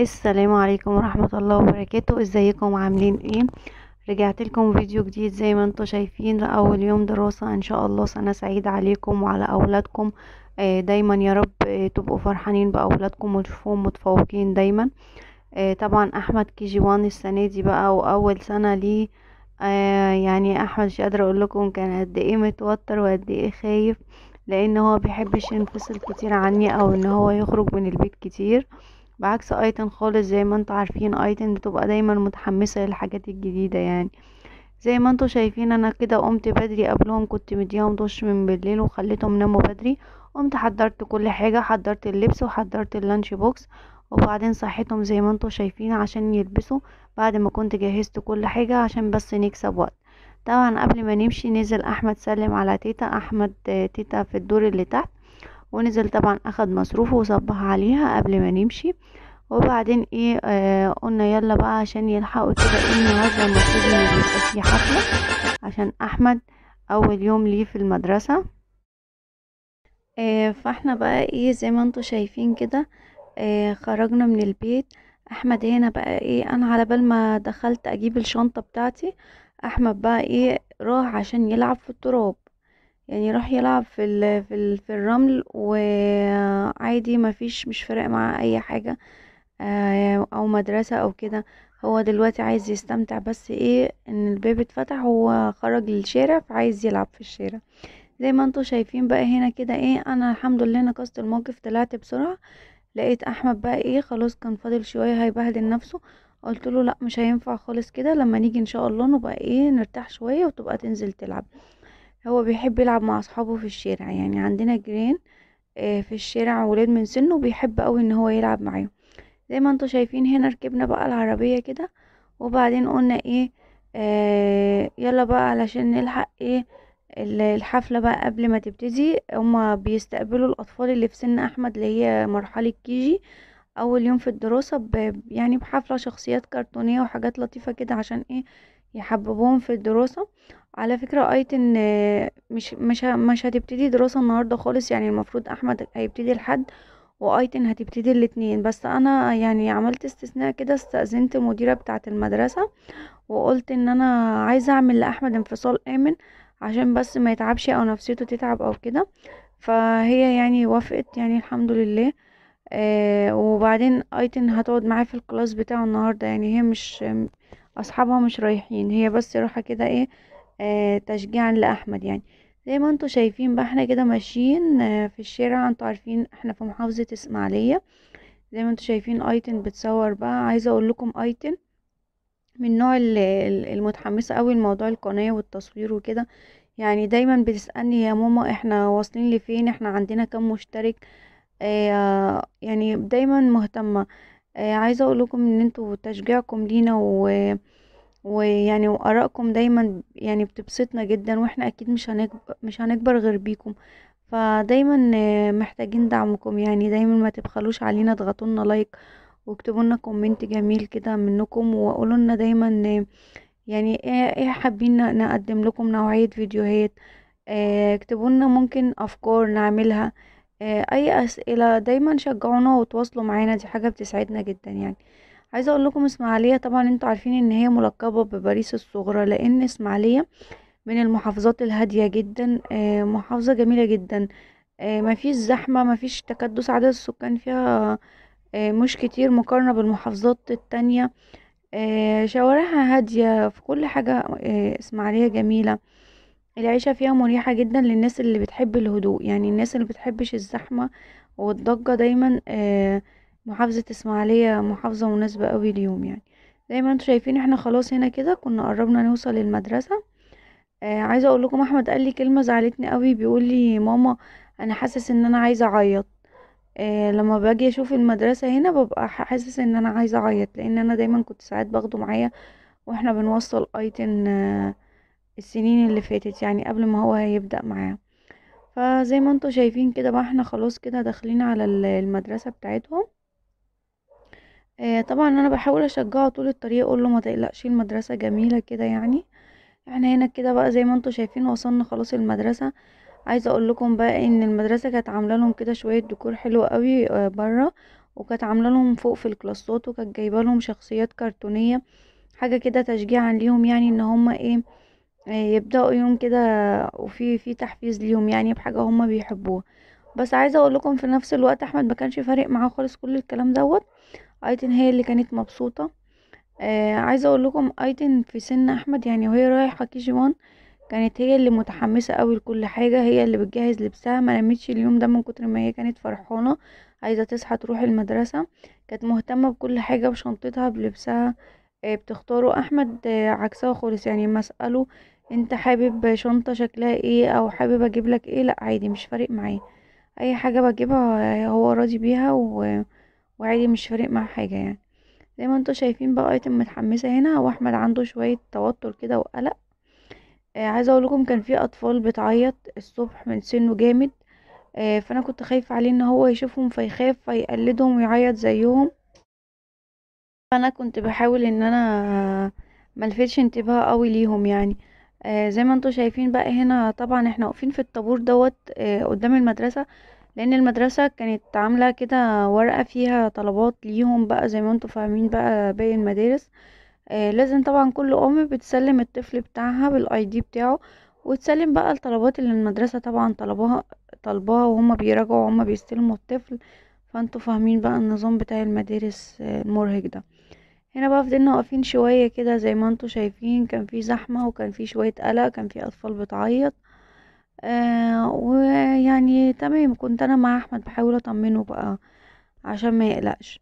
السلام عليكم ورحمة الله وبركاته. ازيكم عاملين ايه؟ رجعت لكم فيديو جديد زي ما انتم شايفين لاول يوم دراسة. ان شاء الله سنة سعيدة عليكم وعلى اولادكم. دايما يا رب تبقوا فرحانين باولادكم وتشوفوهم متفوقين دايما. طبعا احمد KG 1 السنة دي بقى واول سنة ليه. يعني احمد مش قادرة اقول لكم كان قد ايه متوتر وقد ايه خايف، لان هو بيحبش ينفصل كتير عني او ان هو يخرج من البيت كتير، بعكس ايتن خالص. زي ما انتوا عارفين ايتن بتبقى دايما متحمسة للحاجات الجديدة. يعني زي ما انتوا شايفين انا كده قمت بدري قبلهم، كنت مديهم دش من بالليل وخليتهم ناموا بدري. قمت حضرت كل حاجة، حضرت اللبس وحضرت ال lunch box، وبعدين صحيتهم زي ما انتوا شايفين عشان يلبسوا بعد ما كنت جهزت كل حاجة عشان بس نكسب وقت. طبعا قبل ما نمشي نزل احمد سلم على تيتا احمد، تيتا في الدور اللي تحت، ونزل طبعا اخد مصروفه وصبح عليها قبل ما نمشي. وبعدين ايه قلنا يلا بقى عشان يلحقوا كده. ايه النهارده المفروض ان بيبقى في حفلة عشان احمد اول يوم ليه في المدرسة. فاحنا بقى ايه زي ما انتوا شايفين كده خرجنا من البيت. احمد هنا بقى ايه، انا على بال ما دخلت اجيب الشنطة بتاعتي احمد بقى ايه راح عشان يلعب في التراب، يعني راح يلعب في الرمل، وعادي مفيش، مش فارق معاه اي حاجة او مدرسه او كده. هو دلوقتي عايز يستمتع بس ايه ان الباب اتفتح وهو خرج للشارع، فعايز يلعب في الشارع. زي ما انتوا شايفين بقى هنا كده ايه، انا الحمد لله نقصت الموقف، طلعت بسرعة لقيت احمد بقى ايه خلاص كان فاضل شوية هيبهدل نفسه. قلت له لا مش هينفع خالص كده، لما نيجي ان شاء الله نبقى ايه نرتاح شوية وتبقى تنزل تلعب. هو بيحب يلعب مع اصحابه في الشارع، يعني عندنا جيران في الشارع ولاد من سنة بيحب قوي ان هو يلعب معاهم. زي ما انتوا شايفين هنا ركبنا بقى العربية كده، وبعدين قلنا ايه يلا بقى علشان نلحق ايه الحفلة بقى قبل ما تبتدي. هما بيستقبلوا الاطفال اللي في سن احمد اللي هي مرحلة كيجي اول يوم في الدراسة يعني بحفلة شخصيات كرتونيه وحاجات لطيفة كده عشان ايه يحببوهم في الدراسة. على فكرة ايتن مش هتبتدي دراسة النهارده خالص، يعني المفروض احمد هيبتدي الحد وايتن هتبتدي الاتنين، بس انا يعني عملت استثناء كده، استأذنت المديرة بتاعه المدرسة وقلت ان انا عايزه اعمل لاحمد انفصال امن عشان بس ما يتعبش او نفسيته تتعب او كده، فهي يعني وافقت يعني الحمد لله. وبعدين ايتن هتقعد معاه في ال class بتاعه النهارده، يعني هي مش اصحابها مش رايحين، هي بس رايحة كده ايه تشجيعا لاحمد. يعني زي ما انتوا شايفين بقى احنا كده ماشيين في الشارع، انتوا عارفين احنا في محافظة اسماعيليه. زي ما انتوا شايفين ايتن بتصور بقى. عايزه اقول لكم ايتن من نوع المتحمسه قوي لموضوع القناة والتصوير وكده، يعني دايما بتسالني يا ماما احنا واصلين لفين، احنا عندنا كام مشترك، يعني دايما مهتمة. عايزه اقول لكم ان انتوا تشجيعكم لينا ويعني وارائكم دايما يعني بتبسطنا جدا، واحنا اكيد مش هنكبر غير بيكم، فدايما محتاجين دعمكم. يعني دايما ما تبخلوش علينا، اضغطوا لنا like واكتبوا لنا comment جميل كده منكم، وقولوا لنا دايما يعني ايه حابين نقدم لكم نوعية فيديوهات، اكتبوا لنا ممكن افكار نعملها، اي اسئلة، دايما شجعونا وتواصلوا معانا، دي حاجة بتسعدنا جدا. يعني عايزه اقول لكم اسماعيليه طبعا انتوا عارفين ان هي ملقبه بباريس الصغرى، لان اسماعيليه من المحافظات الهادية جدا، محافظة جميلة جدا، مفيش زحمة، مفيش تكدس، عدد السكان فيها مش كتير مقارنة بالمحافظات التانية، شوارعها هادية في كل حاجة. اسماعيليه جميلة، العيشة فيها مريحة جدا للناس اللي بتحب الهدوء، يعني الناس اللي بتحبش الزحمة والضجة دايما محافظة اسماعيلية محافظة مناسبة قوي ليهم. يعني زي ما انتوا شايفين احنا خلاص هنا كده كنا قربنا نوصل للمدرسة. عايزة اقول لكم احمد قال لي كلمة زعلتني قوي، بيقول لي ماما انا حاسس ان انا عايزة اعيط. لما باجي اشوف المدرسة هنا ببقى حاسس ان انا عايزة اعيط، لان انا دايما كنت ساعات باخده معايا واحنا بنوصل ايتن السنين اللي فاتت، يعني قبل ما هو هيبدأ معاه. فزي ما انتوا شايفين كده بقى احنا خلاص كده داخلين على المدرسة بتاعتهم. طبعا انا بحاول اشجعه طول الطريق، اقول له ما تقلقش المدرسة جميلة كده. يعني احنا هنا كده بقى زي ما انتوا شايفين وصلنا خلاص المدرسة. عايزه اقول لكم بقى ان المدرسة كانت عامله لهم كده شوية ديكور حلو قوي بره، وكانت عامله لهم فوق في الكلاسات، وكانت جايبه لهم شخصيات كرتونيه، حاجة كده تشجيعا ليهم، يعني ان هم ايه يبداوا يوم كده وفي تحفيز ليهم يعني بحاجة هم بيحبوها. بس عايزه اقول لكم في نفس الوقت احمد ما كانش فارق معاه خالص كل الكلام دوت. ايتن هي اللي كانت مبسوطة. عايزه اقول لكم ايتن في سن احمد يعني وهي رايحة KG 1 كانت هي اللي متحمسة قوي لكل حاجة، هي اللي بتجهز لبسها، ما نامتش اليوم ده من كتر ما هي كانت فرحانة عايزه تصحى تروح المدرسة، كانت مهتمة بكل حاجة، بشنطتها، بلبسها، بتختاره. احمد عكسها خالص، يعني ما اساله انت حابب شنطه شكلها ايه او حابب اجيب لك ايه، لا عادي مش فارق معاه، اي حاجة بجيبها هو راضي بيها وعادي مش فارق معاه حاجة يعني. زي ما انتوا شايفين بقى ايتن متحمسة هنا، واحمد عنده شوية توتر كده وقلق. عايزه اقول لكم كان في اطفال بتعيط الصبح من سنة جامد، فانا كنت خايفة عليه ان هو يشوفهم فيخاف فيقلدهم ويعيط زيهم، فانا كنت بحاول ان انا ملفتش انتباه قوي ليهم يعني. زي ما انتوا شايفين بقى هنا طبعا احنا واقفين في الطابور دوت قدام المدرسة، لان المدرسة كانت عامله كده ورقة فيها طلبات ليهم بقى زي ما انتوا فاهمين بقى باقي المدارس. لازم طبعا كل ام بتسلم الطفل بتاعها بال ID بتاعه، وتسلم بقى الطلبات اللي المدرسة طبعا طلباها، وهم بيراجعوا وهم بيستلموا الطفل. فانتوا فاهمين بقى النظام بتاع المدارس المرهق ده. هنا بقى فضلنا واقفين شوية كده زي ما انتوا شايفين، كان في زحمة وكان في شوية قلق، كان في اطفال بتعيط، ويعني تمام. كنت انا مع احمد بحاول اطمنه بقى عشان ما يقلقش.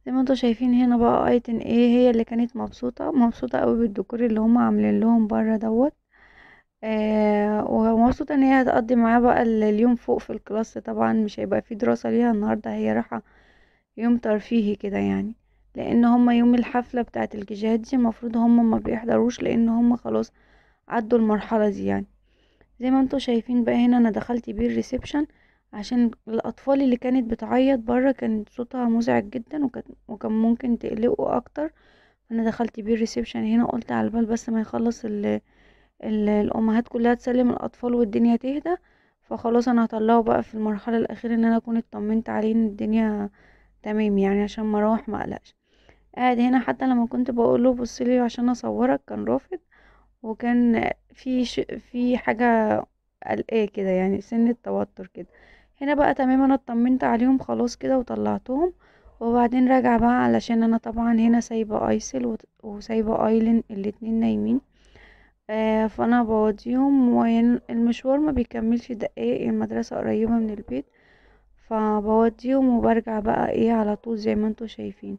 زي ما انتوا شايفين هنا بقى ايتن ايه هي اللي كانت مبسوطة مبسوطة قوي بالديكور اللي هم عاملين لهم بره دوت، ومبسوطة ان هي هتقضي معاه بقى اليوم فوق في ال class. طبعا مش هيبقى في دراسة ليها النهارده، هي رايحة يوم ترفيهي كده يعني، لان هم يوم الحفلة بتاعه الكيجات دي المفروض هم ما بيحضروش، لان هم خلاص عدوا المرحلة دي يعني. زي ما انتوا شايفين بقى هنا انا دخلت بيه ال reception عشان الاطفال اللي كانت بتعيط بره كان صوتها مزعج جدا، وكان ممكن تقلقه اكتر. انا دخلت بيه ال reception هنا، قلت على البال بس ما يخلص الامهات كلها تسلم الاطفال والدنيا تهدى، فخلاص انا هطلعه بقى في المرحلة الاخيرة ان انا اكون اطمنت عليه ان الدنيا تمام يعني، عشان ما اروح ما اقلقش. قاعد هنا حتى لما كنت بقوله بصلي عشان اصورك كان رافض، وكان في حاجة قلقاه كده يعني، سن التوتر كده. هنا بقى تمام انا اطمنت عليهم خلاص كده وطلعتهم، وبعدين راجعه بقى علشان انا طبعا هنا سايبه ايسل وسايبه ايلين الاتنين نايمين، فانا بوديهم، والمشوار ما بيكملش دقايق، المدرسة قريبه من البيت، فبوديهم وبرجع بقى ايه على طول زي ما انتوا شايفين.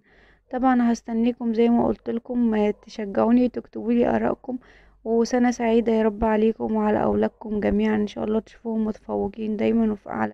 طبعا هستنيكم زي ما قلت لكم تشجعوني وتكتبوا لي ارائكم، وسنة سعيدة يا رب عليكم وعلى اولادكم جميعا ان شاء الله، تشوفوهم متفوقين دايما وفي اعلى.